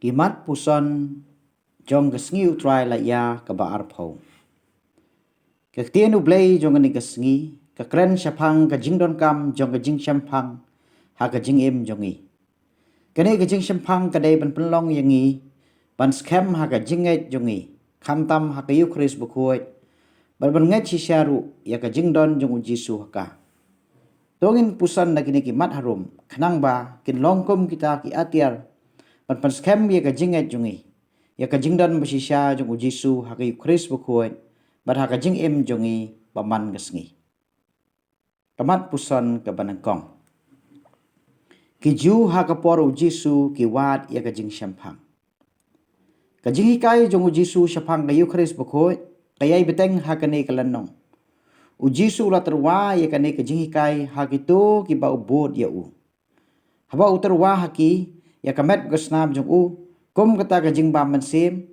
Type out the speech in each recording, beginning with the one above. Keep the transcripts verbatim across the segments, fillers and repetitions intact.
Ki mat puson jong ka sngi U Trai la ïa kaba arphew. Ka ktien U Blei jong kane ka sngi ka kren shaphang ka jingdonkam jong ka jingshemphang ha ka jingim jong ngi. Kane ka jingshemphang ka dei ban pynlong ïa ngi ban skhem ha ka jingngeit jong ngi, khamtam ha ka Ïukharist Bakhuid, bad ban ngeit shisha ruh ïa ka jingdon jong U Jisu ha ka. To ngin puson da kine ki mat harum, khnang ba kin long kum kita ki atiar ban pynskhem ïa ka jingngeit jong ngi ïa ka jingdon ba shisha jong U Jisu ha ka Ïukharist Bakhuid bad ha ka jingim jong ngi ba man ka sngi. Ka mat puson kaba nyngkong. Ki Jiw ha ka por U Jisu ki wad ïa ka jingshemphang. Ka jinghikai jong U Jisu shaphang ka Ïukharist Bakhuid ka ïai bteng ha kane ka lynnong. U Jisu u la tyrwa ïa kane ka jinghikai ha kito kiba u bud ïa u. Haba u tyrwa ha ki ïa ka met bad ka snam jong u, kum kata ka jingbam mynsiem,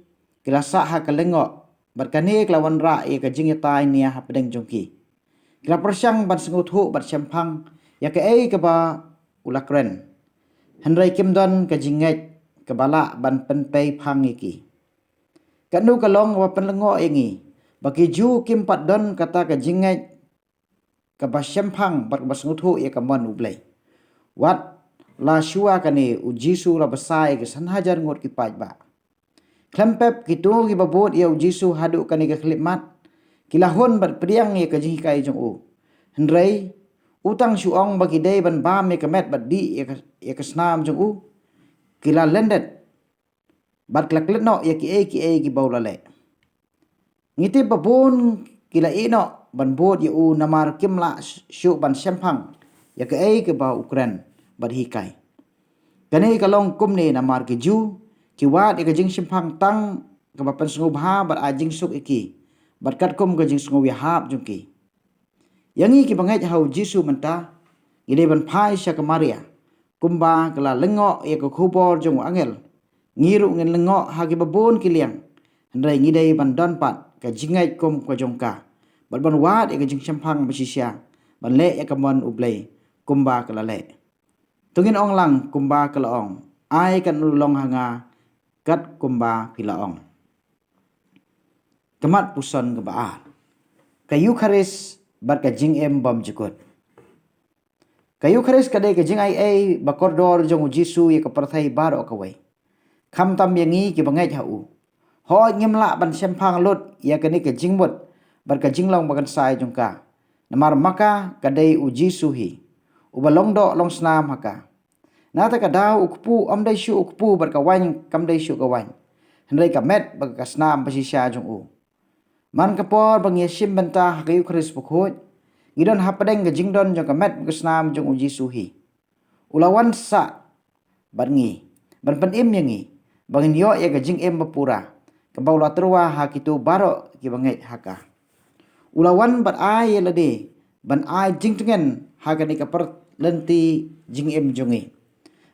ki la sah ha ka lyngngoh, bad kane ka la wanrah ïa ka jingïatai nia hapdeng jong ki. Ki la pyrshang ban sngewthuh bad shemphang ïa kaei kaba u la kren, hynrei kim don ka jingngeit kaba lah ban pynpei phang ïa ki. Katno ka long kaba pynlyngngoh ïa ngi ba ki Jiw kim pat don kata ka jingngeit kaba shemphang bad kaba sngewthuh ïa ka mon U Blei. Wat la shuwa kane, U Jisu u la bsa ïa ki san hajar ngut ki paidbah. Khlem pep kito kiba bud ïa U Jisu haduh kane ka khyllipmat, ki la hun bad pdiang ïa ka jinghikai jong u. Hynrei u tang shu ong ba ki dei ban bam ïa ka met bad dih ïa ka, ïa ka snam jong u, ki la lyndet bad ki la klet noh ïa kiei kiei kiba u la leh. Ngi tip ba bun ki la ïeh noh ban bud ïa u namar kim lah shuh ban shemphang ïa kaei kaba u kren bad hikai. Kane ka long kumne namar ki Jiw ki wad ïa ka jingshemphang tang kaba pynsngewbha bad ai jingsuk ïa ki, bad katkum ka jingsngewïahap jong ki. Ïa ngi kiba ngeit ha U Jisu mynta, ngi dei ban phai sha ka Maria, kumba ka la lyngngoh ïa ka khubor jong u angel. Ngi ruh ngin lyngngoh ha kiba bun ki liang, hynrei ngi dei ban don pat ka jingngeit kum ka jong ka, bad ban wad ïa ka jingshemphang ba shisha ban leh ïa ka mon U Blei kumba ka la leh. To ngin ong lang kumba ka la ong, ai kan long ha nga kat kumba phi la ong. Ka mat puson kaba ar. Ka Ïukharist bad ka jingim bymjukut. Ka Ïukharist ka dei ka jingaiei ba kordor jong U Jisu ïa ka pyrthei baroh kawei, khamtam ïa ngi kiba ngeit ha u. Hooid, ngim lah ban shemphang lut ïa kane ka jingmut bad ka jinglong bakynsai jong ka, namar ma ka ka dei U Jisu hi uba long doh long snam ha ka. Nangta ka daw u kpu ym dei shuh u kpu bad ka waiñ kam dei shuh ka waiñ, hynrei ka met bad ka snam ba shisha jong u. Man ka por ba ngi ïashim bynta ha ka Ïukharist Bakhuid, ngi don hapdeng ka jingdon jong ka met bad ka snam jong U Jisu hi. U la wan sah bad ngi ban pynim ïa ngi ba ngin ïoh ïa ka jingim bapura kaba u la tyrwa ha kito baroh kiba ngeit ha ka. U la wan bad ai ïa lade ban ai jingtngen ha kane ka pyrthei lynti jingim jong ngi.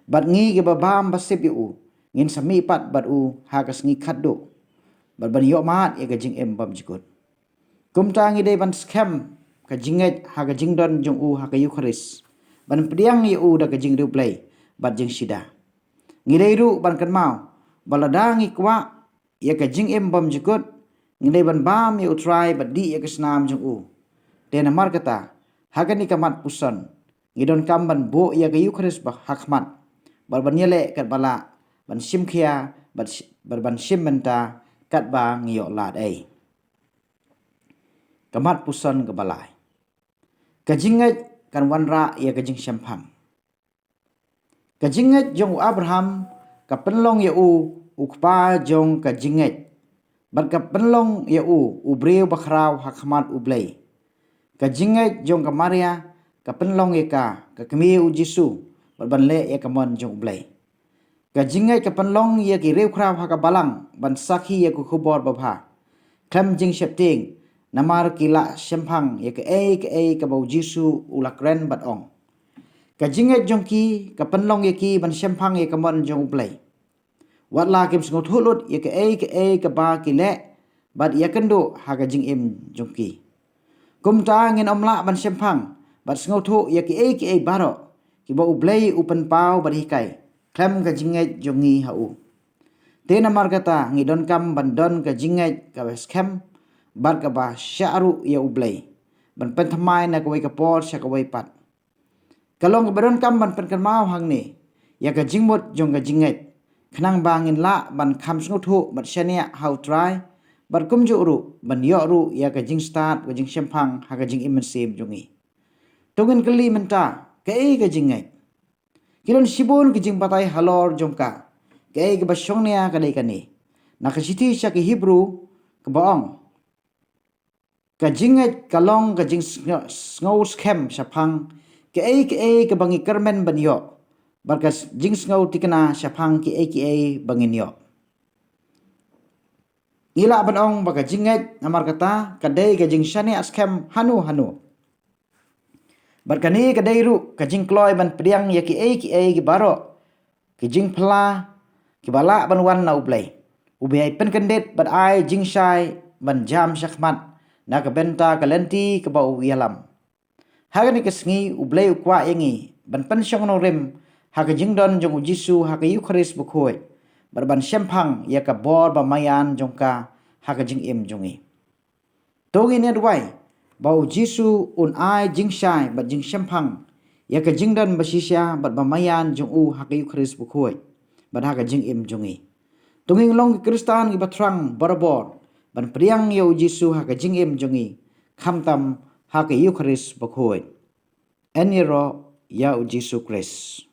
Bad ngi kiba bam ba sip ïa u, ngin sa mih pat bad u ha ka sngi khatduh, bad ban ïoh mad ïa ka jingim bymjukut. Kumta ngi dei ban skhem ka jingngeit ha ka jingdon jong u ha ka Ïukharist, ban pdiang ïa u da ka jingriewblei bad jingshida. Ngi dei ruh ban kynmaw ba lada ngi kwah ïa ka jingim bymjukut, ngi dei ban bam ïa U Trai bad dih ïa ka snam jong u. Te namar kata, ha kane ka mat puson, ngi donkam ban buh ïa ka Ïukharist ba ha khmat, bad ban ïaleh katba lah, ban shim khia bad sh-, bad ban shim bynta katba ngi ïoh lad ei. Ka mat puson kaba lai. Ka jingngeit kan wanrah ïa ka jingshemphang. Ka jingngeit jong u Abraham ka pynlong ïa u u kpa jong ka jingngeit, bad ka pynlong ïa u u briew bakhraw ha khmat U Blei. Ka jingngeit jong ka Maria ka pynlong ïa ka ka kmie U Jisu bad ban leh ïa ka mon jong U Blei. Ka jingngeit ka pynlong ïa ki riewkhraw ha ka balang ban sakhi ïa ka khubor babha khlem jingsheptieng, namar ki la shemphang ïa kaei kaei kaba U Jisu u la kren bad ong. Ka jingngeit jong ki ka pynlong ïa ki ban shemphang ïa ka mon jong U Blei, wat la kim sngewthuh lut ïa kaei kaei kaba ki leh bad ïakynduh ha ka jingim jong ki. Kumta ngin ym lah ban shemphang bad sngewthuh ïa kiei kiei baroh kiba U Blei u pynpaw bad hikai khlem ka jingngeit jong ngi ha u. Te namar kata ngi donkam ban don ka jingngeit kaba skhem bad kaba shah ruh ïa U Blei, ban pynthymmai na kawei ka por sha kawei pat. Ka long kaba donkam ban pynkynmaw hangne ïa ka jingmut jong ka jingngeit, khnang ba ngin lah ban kham sngewthuh bad shaniah ha U Trai, bad kumjuh ruh ban ïoh ruh ïa ka jingstad, ka jingshemphang ha ka jingim mynsiem jong ngi. To ngin kylli mynta, kaei ka jingngeit? Ki don shibun ki jingbatai halor jong ka, kaei kaba shongnia ka dei kane. Na ka shithi sha ki Hebru kaba ong, ka jingngeit ka long ka jingsngew skhem shaphang kaei kaei kaba ngi kyrmen ban ïoh, bad ka jingsngew thikna shaphang kaei kaei ba ngin ïoh. Ngi lah ban ong ba ka jingngeit namar kata ka dei ka jingshaniah skhem hano hano. Bad kane ka dei ruh ka jingkloi ban pdiang ïa kiei kiei ki baroh ki jingphylla kiba lah ban wan na U Blei, uba ïai pynkyndit bad ai jingshai ban jam shakhmat na ka bynta ka lynti kaba u ïalam. Ha kane ka sngi U Blei u kwah ïa ngi ban pynshong nongrim ha ka jingdon jong U Jisu ha ka Eukharist bakhuid, bad ban shemphang ïa ka bor ba maïan jong ka ha ka jingim jong ngi. To ngin ïa duwai ba U Jisu un ai jingshai bad jingshemphang ïa ka jingdon ba shisha bad ba maïan jong u ha ka Eukharist bakhuid bad ha ka jingim jong ngi. To ngin long ki Khristan kiba thrang barabor ban pdiang ïa U Jisu ha ka jingim jong ngi, khamtam ha ka Eukharist bakhuid. Yn ïaroh ïa U Jisu Khrist.